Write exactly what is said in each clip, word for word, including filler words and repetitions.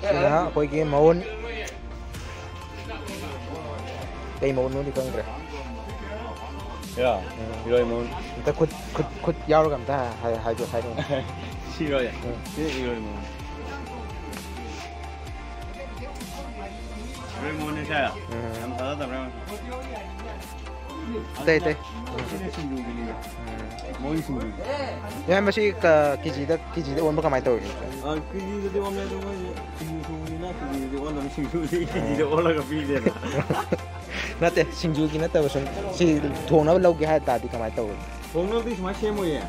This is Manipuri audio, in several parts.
ꯁꯤꯅ ꯑꯩꯈꯣꯏꯒꯤ ꯃꯎꯟ꯫ ꯀꯩ ꯃꯎꯟꯅꯣꯗꯤ ꯈꯪꯗ꯭ꯔꯦ꯫ ꯌꯥ, ꯏꯔꯣꯏ ꯃꯎꯟ꯫ ꯑꯝꯇ ꯈꯨꯠ ꯈꯨꯠ ꯈꯨꯠ ꯌꯥꯎꯔꯒ ꯑꯝꯇ ꯍꯥꯏ- ꯍꯥꯏꯗꯣ ꯍꯥꯏꯔꯛꯑꯣ꯫ ꯁꯤ ꯏꯔꯣꯏ꯫ ꯁꯤ ꯏꯔꯣꯏ ꯃꯎꯟ꯫ ꯏꯔꯣꯏ ꯃꯎꯟꯅꯦ ꯁꯦ꯫ ꯌꯥꯝ ꯊꯥꯖꯗꯕ꯭ꯔꯥ ꯌꯦꯡꯉꯣ꯫ ꯑꯇꯩ ꯑꯇꯩ꯫ ꯁꯤꯅ ꯁꯤꯡꯖꯨꯒꯤꯅꯤꯗ꯫ ꯃꯣꯏ ꯁꯤꯡꯖꯨ꯫ ꯌꯥꯝ ꯃꯁꯤ ꯀ- ꯀꯦꯖꯤꯗ ꯀꯦꯖꯤꯗ ꯑꯣꯟꯕ ꯀꯃꯥꯏꯅ ꯇꯧꯏ? ꯑ, ꯀꯦꯖꯤꯗꯗꯤ ꯑꯣꯟꯂꯦ ꯑꯗꯣ ꯃꯣꯏꯁꯦ ꯁꯤꯡꯖꯨ ꯁꯨꯕꯅꯤꯅ ꯀꯦꯖꯤꯗꯗꯤ ꯑꯣꯟꯗꯕ, ꯁꯤꯡꯖꯨꯗꯤ ꯀꯦꯖꯤꯗ ꯑꯣꯜꯂꯒ ꯄꯤꯗꯦꯅ꯫ ꯅꯠꯇꯦ, ꯁꯤꯡꯖꯨꯒꯤ ꯅꯠꯇꯕ ꯁꯨꯝ ꯁꯤ ꯊꯣꯡꯅꯕ ꯂꯧꯒꯦ ꯍꯥꯏ ꯇꯥꯔꯗꯤ ꯀꯃꯥꯏꯅ ꯇꯧꯏ? ꯊꯣꯡꯅꯕꯗꯤ ꯁꯨꯃꯥꯏꯅ ꯁꯦꯝꯃꯣꯏꯌꯦ꯫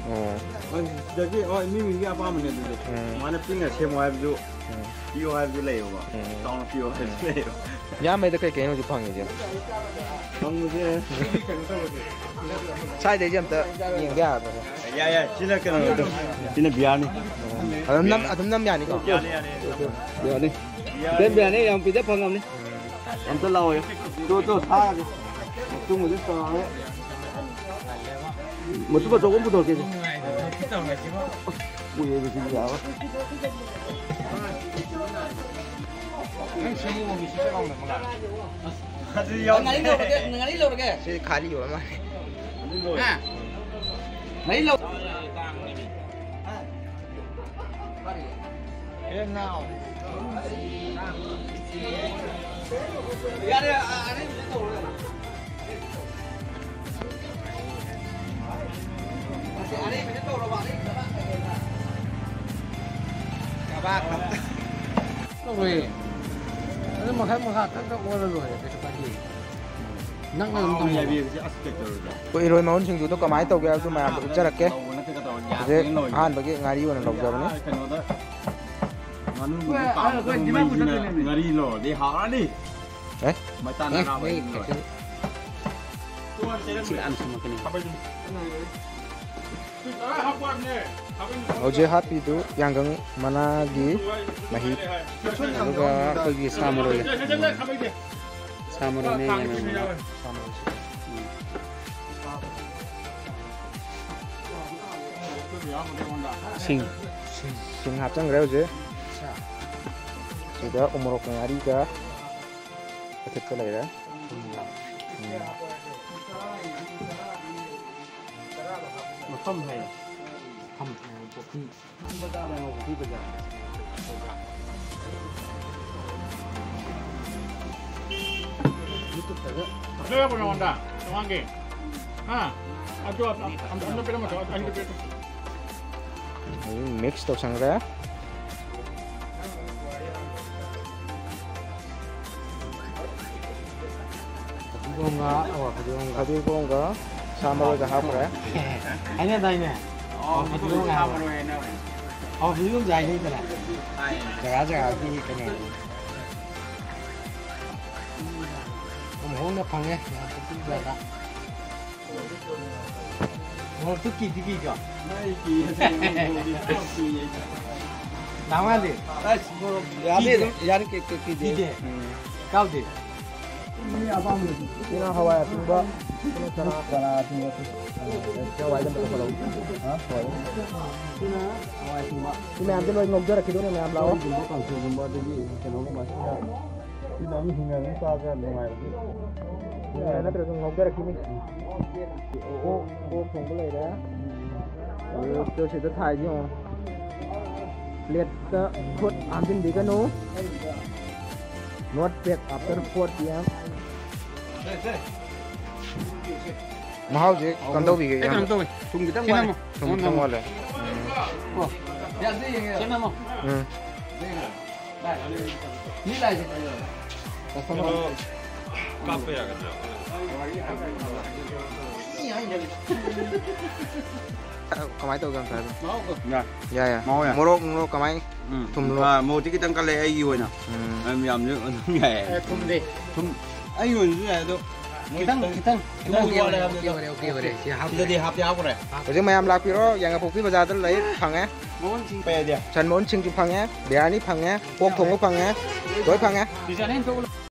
ꯑꯣ꯫ ꯁꯤꯗꯒꯤ ꯍꯣꯏ ꯃꯤ ꯃꯤꯒꯤ ꯑꯄꯥꯝꯕꯅꯦ ꯑꯗꯨꯗꯤ꯫ ꯎꯝ꯫ ꯁꯨꯃꯥꯏꯅ ꯄꯤꯛꯅ ꯁꯦꯝꯃꯣ ꯍꯥꯏꯕꯁꯨ ꯎꯝ꯫ ꯄꯤꯌꯣ ꯍꯥꯏꯕꯁꯨ ꯂꯩꯌꯦꯕꯀꯣ꯫ ꯎꯝ꯫ ꯆꯥꯎꯅ ꯄꯤꯌꯣ ꯍꯥꯏꯕꯁꯨ ꯂꯩꯌꯦꯕ꯫ ꯏꯌꯥꯝꯕꯩꯗ ꯀꯩ ꯀꯩꯅꯣ ꯍꯧꯖꯤꯛ ꯐꯪꯉꯤꯁꯦ? ꯐꯪꯕꯁꯦ꯫ ꯁ꯭ꯋꯥꯏꯗꯩꯁꯦ ꯑꯝꯇ ꯌꯦꯡꯕ ꯌꯥꯒꯗ꯭ꯔꯣ? ꯌꯥꯏ ꯌꯥꯏ, ꯁꯤꯅ ꯀꯩꯅꯣ, ꯁꯤꯅ ꯕꯤꯌꯥꯔꯅꯤ꯫ ꯑꯗꯨꯝ ꯅꯝ ꯑꯗꯨꯝ ꯅꯝ ꯌꯥꯅꯤꯀꯣ? ꯌꯥꯅꯤ ꯌꯥꯅꯤ꯫ ꯌꯥꯅꯤ꯫ ꯀꯩꯝ ꯌꯥꯅꯤ, ꯌꯥꯝ ꯄꯤꯖ ꯐꯪꯉꯝꯅꯤ꯫ ꯑꯝꯇ ꯂꯥꯛꯑꯣ꯫ ꯇꯣ ꯇꯣ ꯊꯥꯔꯒꯦ꯫ ꯃꯇꯨꯡꯗꯗꯤ ꯇꯧꯔꯒꯦ꯫ ꯃꯇꯨꯝ ꯑꯆꯧꯕ ꯑꯃ ꯄꯨꯊꯣꯔꯛꯀꯦꯁꯦ꯫ ꯀꯨꯏꯔꯦ ꯁꯤꯗꯤ ꯌꯥꯔꯣꯏ꯫ ꯑꯗꯨꯗꯤ ꯌꯥꯎꯗ꯭ꯔꯦ꯫ ꯉꯥꯔꯤ ꯂꯧꯔꯒꯦ, ꯉꯥꯔꯤ ꯂꯧꯔꯒꯦ꯫ ꯁꯤ ꯈꯥꯂꯤ ꯑꯣꯏꯔ ꯃꯥꯜꯂꯦ꯫ ꯍꯥ? ꯉꯥꯔꯤ ꯂꯧ꯫ ꯌꯥꯔꯦ, ꯑ- ꯑꯔꯩꯕꯗ ꯇꯧꯔꯣ꯫ ꯑꯁꯤ ꯑꯔꯩꯕꯗ ꯇꯧꯔꯕ, ꯑꯔꯩꯕꯗ꯫ ꯀꯕꯥꯛ꯫ ꯇꯧꯔꯣꯏꯌꯦ꯫ ꯑꯗꯨ ꯃꯈꯜ ꯃꯈꯥ ꯊꯛ ꯊꯛ ꯑꯣꯜꯂ ꯂꯣꯏꯔꯦ, ꯀꯩꯁꯨ ꯀꯥꯏꯗꯦ꯫ ꯅꯪꯅ ꯑꯗꯨꯝ ꯊꯝꯃꯣ꯫ ꯌꯥꯏꯕꯤꯕꯁꯦ ꯑꯁ ꯀꯩ ꯇꯧꯔꯣꯏꯗ꯭ꯔꯥ? ꯑꯩꯈꯣꯏ ꯏꯔꯣꯏ ꯃꯎꯟ ꯁꯤꯡꯖꯨꯗꯣ ꯀꯃꯥꯏꯅ ꯇꯧꯒꯦ ꯍꯥꯏꯕꯗꯨ ꯃꯌꯥꯝꯗ ꯎꯠꯆꯔꯛꯀꯦ꯫ ꯍꯧꯖꯤꯛ ꯑꯍꯥꯟꯕꯒꯤ ꯉꯥꯔꯤ ꯑꯣꯏꯅ ꯂꯧꯖꯕꯅꯤ꯫ ꯀꯩꯅꯣꯗ ꯉꯥꯅꯨꯒꯨꯝꯕ ꯀꯥꯝꯕꯗ ꯃꯩꯁꯤꯅ ꯉꯥꯔꯤ ꯂꯧꯔꯗꯤ ꯍꯥꯎꯔꯅꯤ꯫ ꯑꯦ? ꯃꯩꯇꯥꯟ ꯑꯦ, ꯑꯔꯥꯕ ꯃꯩ ꯑꯅꯤ ꯂꯣꯏꯔꯦ꯫ ꯈꯛꯇꯅꯤ꯫ ꯁꯤꯗ ꯍꯥꯟꯅ ꯁꯨꯝꯃꯛꯀꯅꯤ꯫ ꯍꯧꯖꯤꯛ ꯍꯥꯞꯄꯤꯗꯨ ꯌꯥꯡꯒꯪ ꯃꯅꯥꯒꯤ ꯃꯍꯤ꯫ ꯑꯗꯨꯒ ꯑꯩꯈꯣꯏꯒꯤ ꯁꯥ ꯃꯔꯣꯏ꯫ ꯁꯥ ꯃꯔꯣꯏꯅꯦ, ꯌꯥꯡꯒꯪ ꯃꯅꯥ꯫ ꯁꯥ ꯃꯔꯣꯏꯁꯦ꯫ ꯎꯝ꯫ ꯁꯤꯡ꯫ ꯁꯤꯡ ꯍꯥꯞꯆꯤꯟꯈ꯭ꯔꯦ ꯍꯧꯖꯤꯛ꯫ ꯁꯤꯗ ꯎꯃꯣꯔꯣꯛꯀ ꯉꯥꯔꯤꯒ ꯑꯊꯤꯠꯄ ꯂꯩꯔꯦ꯫ ꯎꯝ꯫ ꯃꯐꯝ ꯍꯥꯏꯌꯣ꯫ ꯃꯐꯝ, ꯄꯨꯈ꯭ꯔꯤ꯫ ꯑꯗꯨ ꯌꯥꯎꯕ꯭ꯔꯣ ꯅꯉꯣꯟꯗ? ꯇꯣꯉꯥꯟꯒꯤ? ꯍꯥ? ꯑꯗꯨ ꯑꯝ-, ꯑꯝ-, ꯑꯝꯇ ꯄꯤꯔꯝꯃꯣ, ꯑꯅꯤꯗꯨ ꯄꯤꯔꯝꯃꯣ꯫ ꯑꯗꯨ mix ꯇꯧꯁꯟꯈ꯭ꯔꯦ꯫ ꯐꯗꯤꯒꯣꯝꯒ, ꯑꯣ, ꯐꯗꯤꯒꯣꯝꯒ꯫ ꯐꯗꯤꯒꯣꯝꯒ ꯁꯥ ꯃꯔꯣꯏꯒ ꯍꯥꯞꯈ꯭ꯔꯦ꯫ ꯍꯥꯏꯅꯗꯥꯏꯅꯦ? ꯑꯣ, ꯐꯗꯤꯒꯣꯝꯒ ꯁꯥ ꯍꯥꯏꯕ꯫ ꯃꯔꯣꯏ ꯍꯥꯏꯅꯕꯅꯦ꯫ ꯑꯣ, ꯐꯗꯤꯒꯣꯝꯁꯦ ꯍꯥꯏꯅꯩꯗꯅ꯫ ꯍꯥꯏ꯫ ꯖꯒꯥ ꯖꯒꯥꯒꯤ ꯀꯩꯅꯣ꯫ ꯌꯥꯝ ꯍꯣꯡꯅ ꯐꯪꯉꯦ, ꯌꯥꯝ ꯐꯠꯇꯕ ꯖꯒꯥ꯫ ꯃꯣꯔꯣꯛꯇꯨ ꯀꯤꯗꯤ ꯀꯤꯗ꯭ꯔꯣ? ꯅꯥꯎ ꯃꯥꯗꯤ? ꯑꯁ, ꯃꯣꯔꯣꯛ ꯌꯥꯗꯦ꯫ ꯀꯤꯗ꯭ꯔꯣ? ꯌꯥꯔꯦ, ꯀꯤ-, ꯀꯤ-, ꯀꯤꯗꯦ꯫ ꯀꯤꯗꯦ? ꯎꯝ꯫ ꯏꯇꯥꯎꯗꯤ? ꯁꯤꯅ ꯍꯋꯥꯏ ꯑꯆꯤꯡꯕ, ꯁꯤꯅ ꯆꯅꯥ꯫ ꯆꯅꯥ ꯑꯆꯤꯡꯕ꯫ ꯍꯋꯥꯏꯗ ꯑꯝꯇ ꯄꯨꯈꯠꯂꯛꯎ꯫ ꯍꯥ? ꯍꯋꯥꯏꯗ꯫ ꯁꯤꯅ ꯍꯋꯥꯏ ꯑꯆꯤꯡꯕ꯫ ꯁꯤ ꯃꯌꯥꯝꯁꯦ ꯂꯣꯏ ꯉꯧꯖꯔꯛꯈꯤꯗꯣꯏꯅꯦ ꯃꯌꯥꯝ ꯂꯥꯛꯑꯣ꯫ ꯀꯥꯡꯁꯣꯏꯒꯨꯝꯕ, ꯀꯥꯡꯁꯣꯏꯒꯨꯝꯕ, ꯑꯗꯒꯤ ꯀꯩꯅꯣꯒꯨꯝꯕ꯫ ꯁꯤꯅ ꯁꯤꯅ ꯑꯗꯨꯝ ꯍꯤꯡꯅ ꯑꯗꯨꯝ ꯆꯥꯕ ꯌꯥꯝ ꯅꯨꯡꯉꯥꯏꯕꯗꯤ꯫ ꯍꯤꯡꯅ ꯅꯠꯇ꯭ꯔꯁꯨ ꯉꯧꯖꯔꯛꯈꯤꯅꯤ꯫ ꯑꯣꯛ, ꯑꯣꯛ ꯊꯣꯡꯕ ꯂꯩꯔꯦ꯫ ꯑꯣꯛꯇꯣ ꯁꯤꯗ ꯊꯥꯏꯁꯦ ꯌꯦꯡꯉꯣ꯫ Plate ꯇ ꯈꯨꯠ ꯍꯥꯝꯖꯤꯟꯕꯤꯒꯅꯨ꯫ Not pack after four P M꯫ ꯃꯍꯥꯎꯁꯦ ꯀꯝꯗꯧꯕꯤꯒꯦ, ꯑꯩ ꯀꯩꯅꯣ ꯏꯌꯥꯝꯕ? ꯇꯧꯋꯦ꯫ ꯊꯨꯝ ꯈꯤꯇꯪ ꯈꯦꯠꯅꯕ꯫ ꯋꯥꯠꯂꯦ꯫ ꯊꯨꯝ ꯈꯤꯇꯪ ꯋꯥꯠꯂꯦ꯫ ꯎꯝ꯫ ꯀꯣ꯫ ꯌꯥꯗꯦ, ꯌꯦꯡꯉꯦ꯫ ꯈꯦꯠꯅꯕ꯫ ꯎꯝ꯫ ꯀꯥꯞꯄ ꯌꯥꯒꯗ꯭ꯔꯥ? ꯀꯃꯥꯏꯅ ꯇꯧꯒꯦ ꯑꯝꯇ ꯍꯥꯏꯕꯤꯌꯨ? ꯌꯥꯏ꯫ ꯌꯥꯏ, ꯌꯥꯏ꯫ ꯃꯍꯥꯎ ꯌꯥꯏ꯫ ꯃꯣꯔꯣꯛ, ꯃꯣꯔꯣꯛ ꯀꯃꯥꯏ? ꯎꯝ꯫ ꯊꯨꯝ ꯂꯣ? ꯑꯥ, ꯃꯣꯔꯣꯛꯇꯤ ꯈꯤꯇꯪ ꯀꯜꯂꯦ ꯑꯩꯒꯤ ꯑꯣꯏꯅ꯫ ꯎꯝ꯫ ꯑꯥ, ꯃꯌꯥꯝꯁꯨ ꯑꯗꯨꯝ ꯌꯥꯏ꯫ ꯑꯦ, ꯊꯨꯝꯗꯤ? ꯊꯨꯝ ꯑꯩꯒꯤ ꯑꯣꯏꯅꯁꯨ ꯌꯥꯏ, ꯑꯗꯣ ꯈꯤꯇꯪ, ꯈꯤꯇꯪ, ꯈꯤꯇꯪ ꯋꯥꯠꯂꯦ ꯍꯥꯏꯕꯗꯨꯗ꯫ Okay, okay, okay, okay. ꯁꯤ ꯍꯥꯞꯈ꯭ꯔꯦ꯫ ꯁꯤꯗꯗꯤ ꯍꯥꯞꯇꯤ ꯍꯥꯞꯈ꯭ꯔꯦ꯫ ꯍꯧꯖꯤꯛ ꯃꯌꯥꯝ ꯂꯥꯛꯄꯤꯔꯣ, ꯌꯥꯏꯉꯪꯄꯣꯛꯄꯤ ꯕꯖꯥꯔꯗ ꯂꯩ, ꯐꯪꯉꯦ꯫ ꯃꯣꯍꯟ ꯁꯤꯡ ꯄꯩ ꯍꯥꯏꯗꯤ? ꯁꯟ ꯃꯣꯍꯟ ꯁꯤꯡꯁꯨ ꯐꯪꯉꯦ, ꯕꯤꯔꯌꯥꯅꯤ ꯐꯪꯉꯦ, ꯄꯣꯛ ꯊꯣꯡꯕ ꯐꯪꯉꯦ, ꯂꯣꯏ ꯐꯪꯉꯦ꯫ ꯗꯤꯖꯥꯏꯟ ꯑꯃ ꯊꯣꯛ